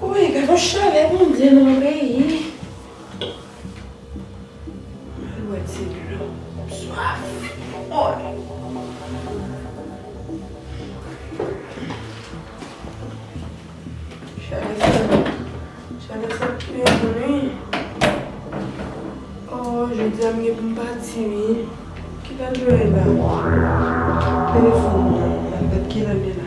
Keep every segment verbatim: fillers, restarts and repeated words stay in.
Woy, gad yon chalè Bondye nan peyi. M al bwè ti dlo. M swaf. Woy. Chalè sa, chalè sa ap touye moun, wi. Oh, jodi a m gen pou m pati, wi. Kilè l dwe ye la? Telefòn mwen, m ap gad kilè l ye la.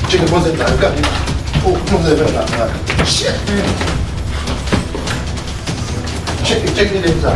Tcheke manzè la, gade la. Oh, manzè fè la, la. Shit, man. Tcheke, tcheke nèg sa.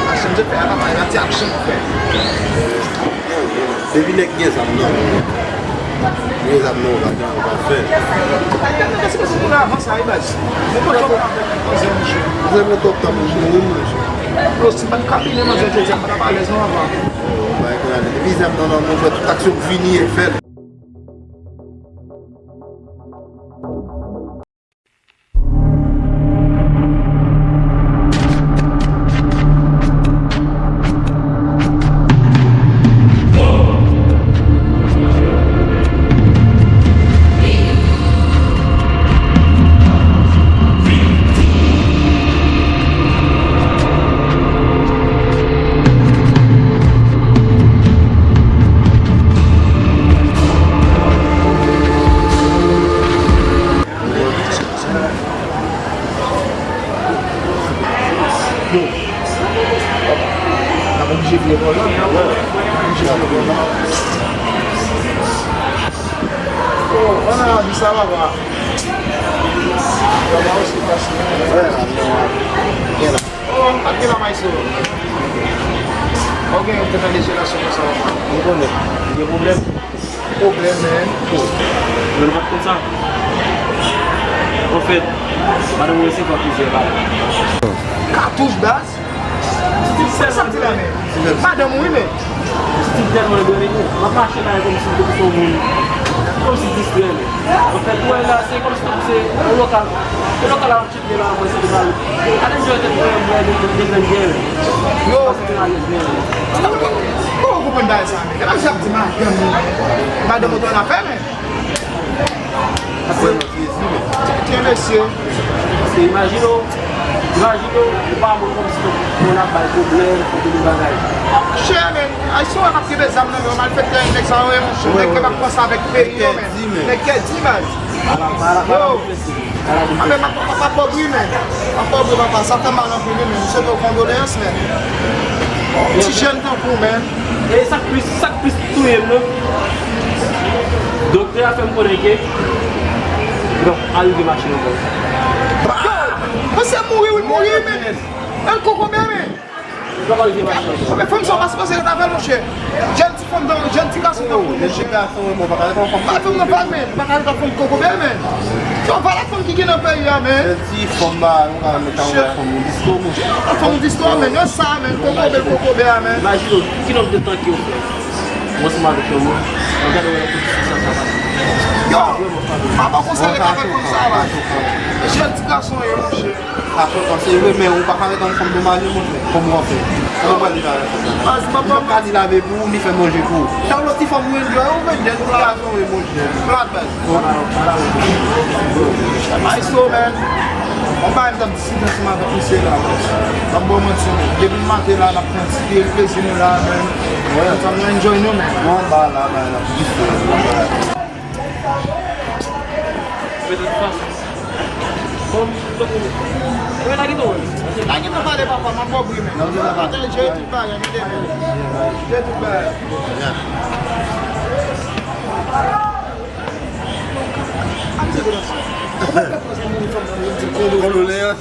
Aksyon se fè a, papa, e pa ti aksyon nou fè. Depi nèg gen zam nan men w, gen zam nan w pa gen, w pa fè. Mwen konn twòp tan pou jwe, wi, monchè. Bro, si m pa t kabine manzè jodi a, m pa t ap alèz non, papa. Bay gade. Depi zam nan nan men w, fè tout aksyon k vini e fè l. Yo. N ap oblije vire bò la. N ap oblije vire bò la. Oh, on a dit ça va, va. Yo, mwen osi, pase. Oh, pa t gen la, Maestro. Ok, ou te fè dezolasyon konsa, papa. Ou konnen, gen pwoblèm. Pwoblèm, man. Oh. Men nou pa t konn sa. Anfèt, madanm mwen resevwa plizyè bal. Katouch, baz? Sa k di la, men? Madanm ou, wi, men. Stil tèlman domine. M ap mache la kòmsi m te pou se yon moun. Kòmsi distrè, men. Anfèt, ou wè la, se kòmsi te pou se yon lokal. Yon lokal la, m ap tcheke la, mwen, se te pale. Al enjoy tèt mwen, mwen, de, de, de grenn byen, men. Yo. Pase te rale byen, men. Ou konprann bagay sa, men? Gade sa ap di madanm ou, men. Madanm ou te nan afè, men. Apre, tye, tye, mesye. Paske imajine w, imajine w, ou pa bon kòmsi tout moun ap bay pwoblèm, tout moun bagay. Monchè, men, Ayisyen wè k ap kenbe zam nan men yo, malfektè, nèg sa yo ye, monchè. Nèg k ap panse avèk peyi yo, men. Nèg kè di, baz. Yo. A, men, m ap, m ap, m ap bòbri, men. M ap bòbri, papa. Sa fè mal anpil, wi, men. M swete w kondoleyans, men. Ti jèn tankou w, men. E sa k plis, sa k plis touye m nan, doktè a fè m konnen ke, bon, arive machin ankò. Yo, misye mouri, wi, mouri, men. El kokobe, men. Yo, arive machin ankò. Men fanm sa w pa sipoze ret avè l, monchè. Jèn ti fanm nan, jèn ti gason tankou w, monchè. Jèn ti gason, wi, mwen pa ka ret ak fanm. Pa fè m nan val, men. Pa ka ret ak fanm kokobe, men. Yo, val ak fanm ki gen nan peyi a, men. Jèn ti fanm ba, nou ka met anwè fanm nou distò, monchè. Fanm nou distò, men. Yo, sa, men. Kokobe, kokobe a, men. Imajine w, ki nonb de tan ke w fè. Mwen ansanm avèk yon moun, mwen gade wè nan kondisyon sa, sa pase. Yo, papa konsa ret avèk fanm sa, baz. Jèn ti gason ye, monchè. Sa chokan, se vre, men ou pa ka ret ak yon fanm de marye, monchè. Kòman w ap fè? Kòman w pral viv avèk fanm nan? Li p ap ka ni lave pou ou, ni fè manje pou ou. Se yon lòt ti fanm ou enjoy, ou menm jèn ti gason ye, monchè. Plat, baz. Maestro, man. Yon bagay m t ap diskite ansanm avèk misye la, baz. M p ap ba w manti, men. Depi maten la, n ap pran ti pye plezi nou la, men. Ansanm nou enjoy nou, men. Nou anba la, men, n ap diskite. Mete tout fason. Bon, tout moun. Mwen ta kite w. Ta kite w pale, papa, m ap bòbri, men. Jere tout bagay, mete, men. Jere tout bagay. Kondoleyans.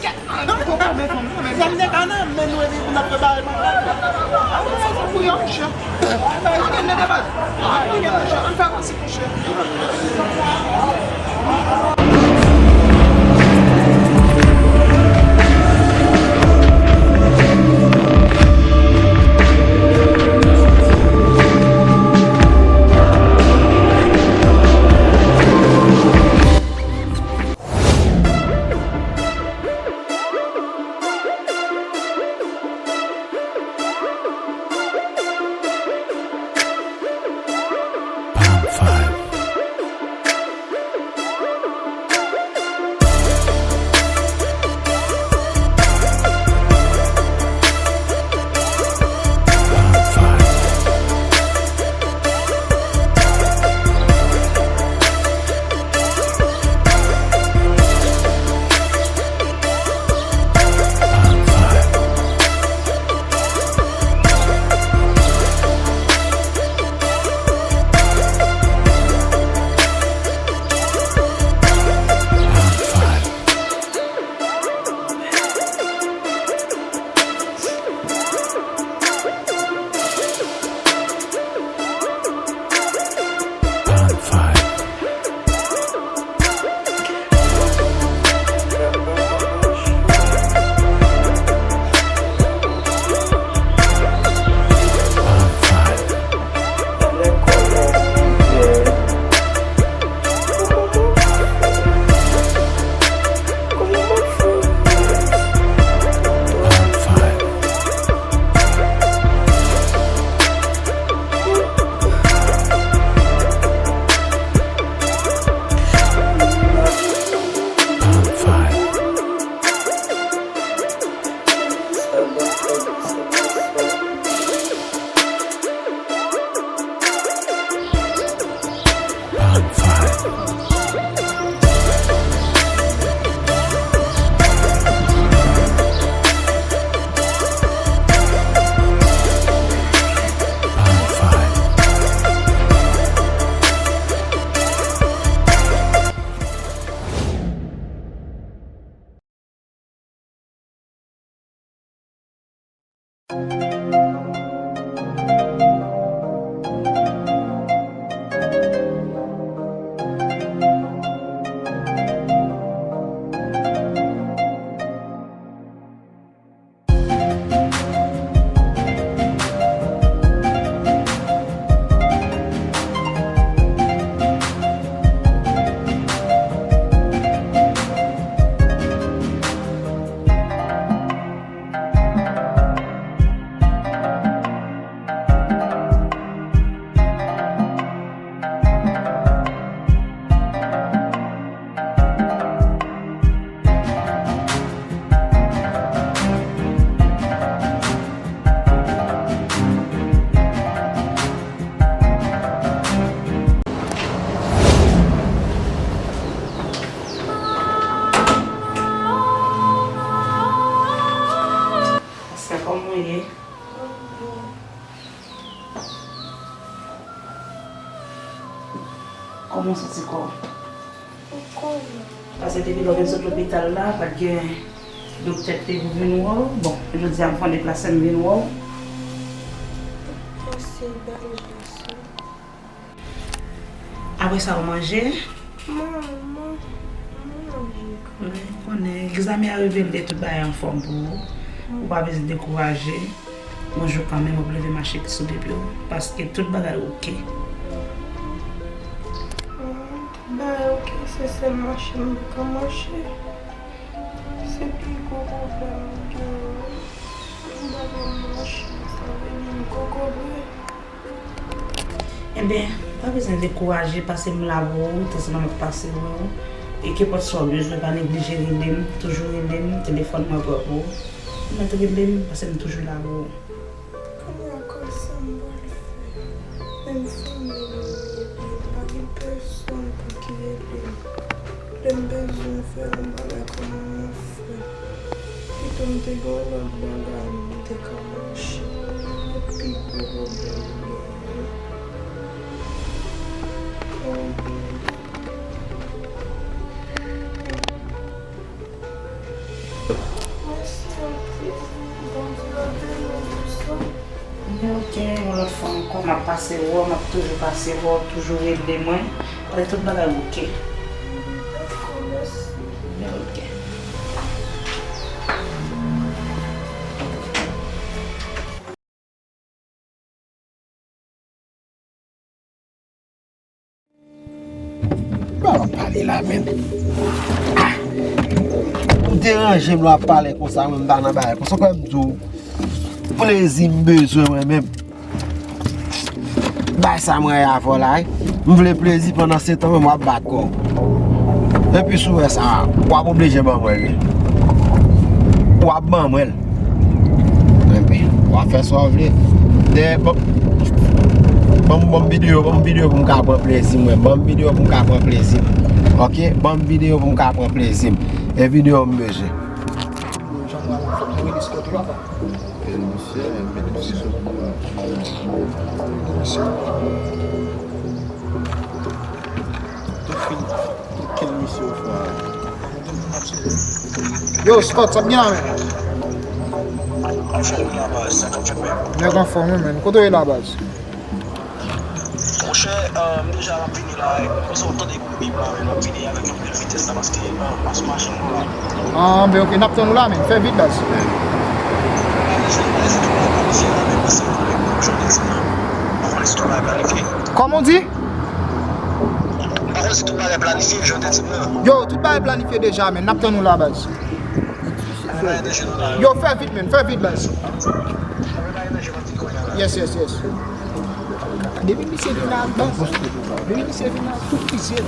Sa kòman w ye? Kòman w santi kò w? Paske depi lè w vin sot lopital la, pa t gen doktè k te pou vin wè w. Bon, jodi a m fè yon deplase, m vin wè w. Mèsi, bèl jès. Apre sa, w manje? Mwen, mwen, mwen manje. Wi, m konnen. Egzamen an rive, m te tout bagay anfòm pou ou. Ou pa bezwen dekouraje. Yon jou kanmenm, w ap leve mache sou de pye w, paske tout bagay oke. Tout bagay oke, se sèl mache m pa ka mache. Se pi gwo pwoblèm m genyen. M pa ka mache, sa vle di m kokobe. Enben, pa bezwen dekouraje, pase m la pou ou, tanzantan m ap pase wè w. E kenpòt sa w bezwen, pa neglije rele m, toujou rele m, telefòn mwen pran pou ou. Ou mèt rele m, paske m toujou la pou ou. Kounye a, kòman sa m pral fè? Menm fanmi m, m pa gen pèsonn pou ki ede m. Lè m bezwen fè yon bagay, kòman m ap fè? Pito m te gen yon lòt bagay, m te ka mache. Se pi gwo pwoblèm m genyen. Oh, Bondye. Mèsi anpil. Bondye ap beni w pou sa. Men oke, yon lòt fwa ankò, m ap pase wè w, m ap toujou pase wè w, toujou rele mwen. Paske tout bagay oke. Dakò, mèsi. Men oke. Ba w pale la menm. Ah! Ou deranje m lè w ap pale konsa, mwen m pa nan bagay konsa. Kwè m di w, plezi m bezwen mwen menm. Bay sa mwen avè w la, wi. M vle plezi pandan se tan menm w ap bat kò w. Epi si w wè sa, w ap oblije ban mwen l, wi. W ap ban mwen l. Enben, w ap fè sa w vle. Dèyè, ban, ban m, ban m videyo, ban m videyo pou m ka pran plezi mwen. Ban m videyo pou m ka pran plezi m. Oke? Ban m videyo pou m ka pran plezi m. E videyo m bezwen. Jan mwen la fòk mwen rele Scott la. Kel misye, kel misye. Tou fin, tou kel misye ou fwa. Yo, Scott, sa k gen la, men? Anfòm wi la, baz, sa k ap fèt, men? Nèg anfòm wi, men. Kote w ye la, baz? Monchè, euh, m deja ap vini la, e, m bezwen tande bib la, men m ap vini avèk yon pil vitès la, paske, euh, m pa sou machin ankò la. Ah, ben, oke, n ap tann ou la, men. Fè vit, baz. Kòman w di? M pa konn si tout bagay planifye, jan w te di m nan. Yo, tout bagay planifye deja, men. N ap tann ou la, baz. Yo, fè vit, men. Fè vit, baz. Yes, yes, yes. Depi misye vin la, baz. Depi misye vin la, tout misye.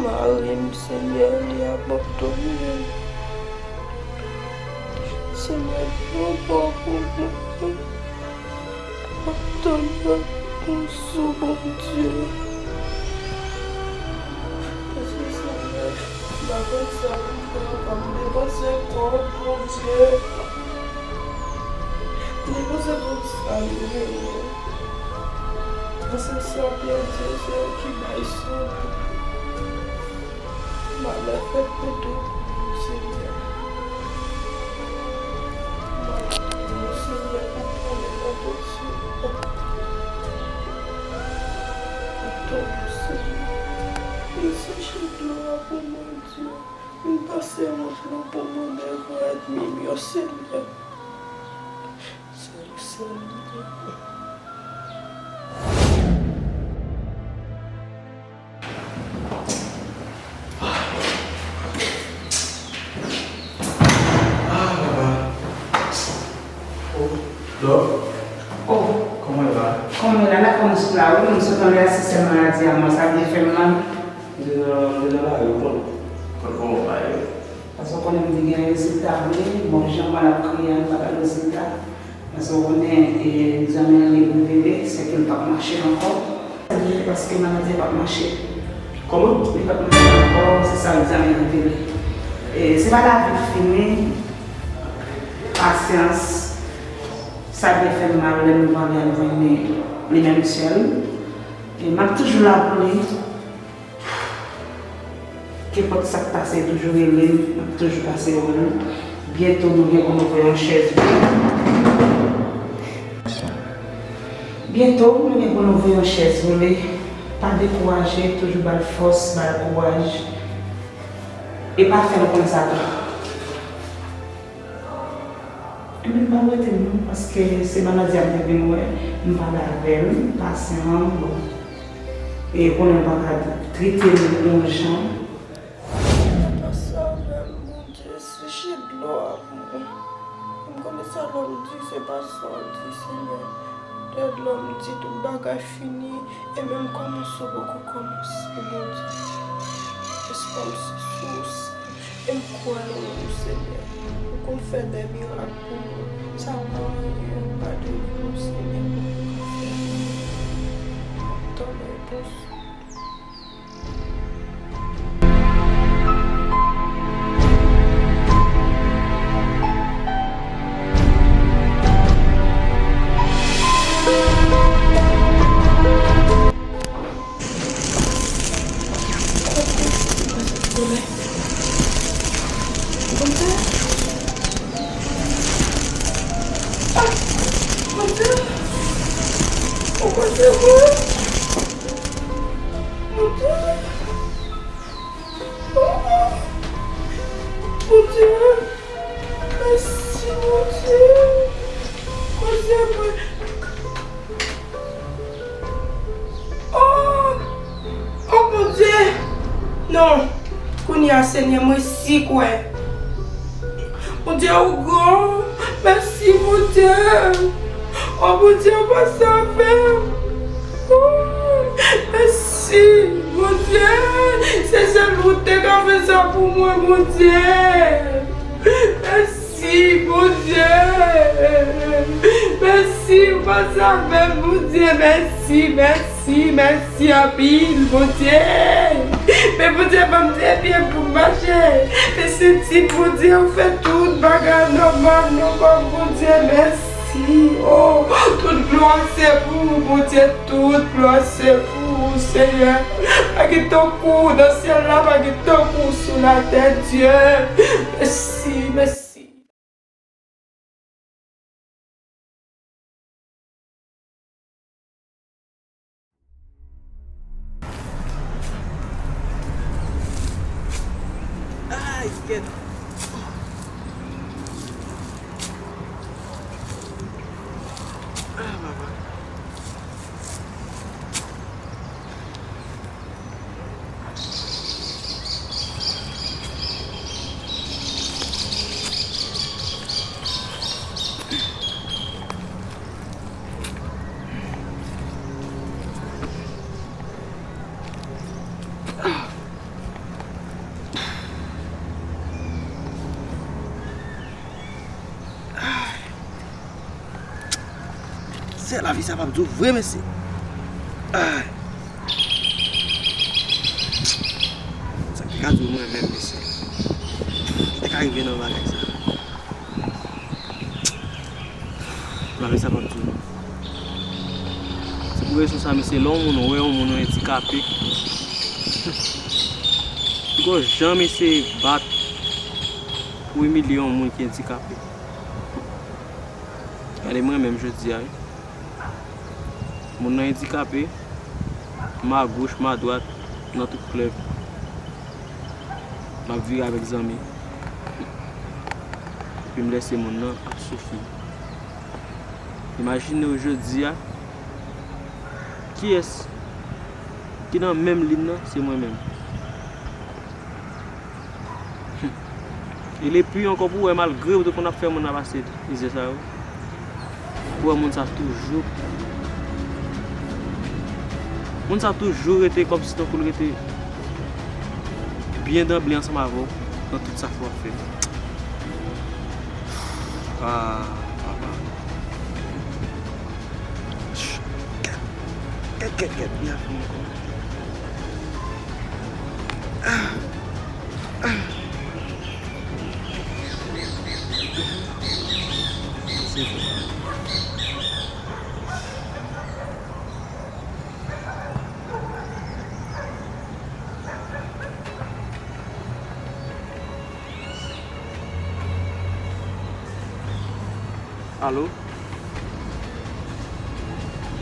Mari m, Senyè, li abandone m. Senyè, pran pwa pou mwen. M ap tann repons ou, Bondye. Paske, Senyè, m pa konn sa pou m fè ankò. M depanse twòp, Bondye. M depanse tout sa m genyen. Paske sa, Bondye, se ou ki bay sante. Malè fèt pou tout moun, Senyè. Malè pou nou, Senyè, pou konnen nan Bondye. Pou tout moun, Senyè. Vin seche dlo a pou mwen, Dye. Vin pase wont lan pou mwen devan ènmi m yo, Senyè. Sèl ou, sèl ou. Ah, papa. Oh, Dòk. Oh. Comment il va? Kòman la, la kòmanse la, wi, m sot anlè asistè maladi a, mwen, sa byen fè m mal. M te nan, m te nan lari, ou konn. Konn kòman bagay yo. Paske w konnen m te gen rezilta vre, bon, jan mwen ap kriye a, m pa ba l rezilta. Paske w konnen, e, egzamen an li revele, sèke l p ap mache ankò. Paske maladi a p ap mache. Kòman? Li p ap mache ankò, se sa egzamen an revele. E, se pa lavi k fini, pasyans, sa byen fè m mal lè m pale avè li, li menm sèl. E m ap toujou la pou li. Kenpòt sa k pase, toujou rele m, m ap toujou pase wè l. Byento, nou gen pou nou voye yon chèz vole. Byento, nou gen pou nou voye yon chèz vole. Pa dekouraje, toujou ba l fòs, ba l kouraj. E pa fè l konn sa tou. Ebyen, m pa rete non, paske se maladi a m te vin wè, m pale avè l, pasyan an, bon. E konnen m pa ka trete l yon jan. Pase avè m, Bondye, seche dlo a pou mwen. M konnen sa lòm di, se pa sa w di, Senyè. Lè lòm di tout bagay fini, e menm kòmanse w poko kòmanse, Bondye. Espwa m se sou ou, Senyè. E m kwè nan men w, Senyè. Ou konn fè de mirak pou mwen. Sa pa anyen anba de men w, Senyè, pou mwen ka fè. M ap tann repons ou. Bondye. Ah, Bondye. Oh, Bondye, mwen. Bondye. Oh, Bondye. Mèsi, Bondye. Bondye, mwen. Oh! Oh, Bondye! Non. Kounye a, Senyè, mwen si kwè. Bondye, ou gran. Mèsi, Bondye. Oh, Bondye, ou pase avè m. Oh, mèsi, Bondye. Se sèl ou te ka fè sa pou mwen, Bondye. Mèsi. Mèsi, Bondye. Mèsi, ou pase avè m, Bondye. Mèsi, mèsi, mèsi anpil, Bondye. Men Bondye ban m de pye pou m mache. Men senti, Bondye, ou fè tout bagay nòmal nan kò m, Bondye. Mèsi. Oh, tout glwa se pou ou, Bondye. Tout glwa se pou ou, Senyè. Pa gen tankou w nan syèl la, pa gen tankou w sou latè, Dye. Mèsi, mèsi. Ay, kèt. Ah, papa. Tè, lavi sa p ap di w vre, mesye. Ay. Sa ki ka di w mwen menm, mesye? Ki te ka rive nan bagay sa? Lavi sa p ap di w non. Se pou rezon sa, mesye, lè yon moun wè yon moun andikape, poko janm eseye bat pou imilye yon moun ki andikape. Gade mwen menm jodi a, wi. Moun nan andikape, m agoch, m adwat, nan tout klèb. M ap vire avèk zanmi. Epi m lèse moun nan ap soufri. Imajine w jodi a, kiyès ki nan menm liy nan, se mwen menm. E le pi ankò pou wè, malgre ou te konn ap fè moun nan pase mizè sa yo, pou wè moun sa toujou, moun sa toujou rete kòmsi tankou l rete byen danble ansanm avè w nan tout sa ke w ap fè. Ah, papa. Kèt, kèt, kèt, kèt, li ap vin ankò. Ah, ah. Se vre. Alo?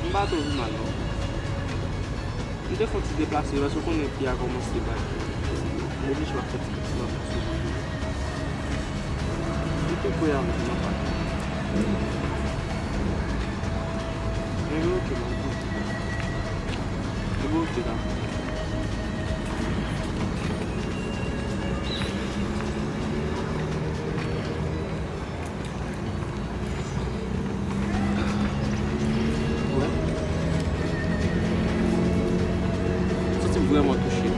M pa twò pi mal non. M te fè yon ti deplase, paske w konnen pye a kòmanse bat. M oblije ap fè ti deplase. M te kwè avèk mwen pa. Ebyen oke, m ap di. Ebyen oke, dakò. Wè. M santi m vrèman touche.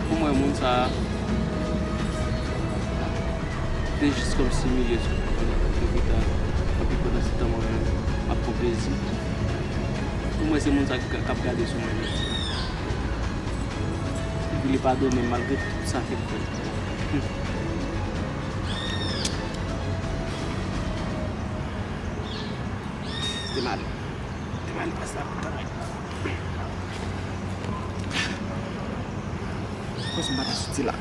Pou mwen, moun sa a te jis kòmsi imilye sou lopital. Epi pandan se tan, mwen menm, m ap pran plezi. Pou mwen, se moun sa a ki ka, k ap gade sou mwen jodi a. Epi li padone m malgre tout sa ke m fè. Hmm. Se te mal. Te mal pase la pou travay. Kòmsi m pa ta soti la.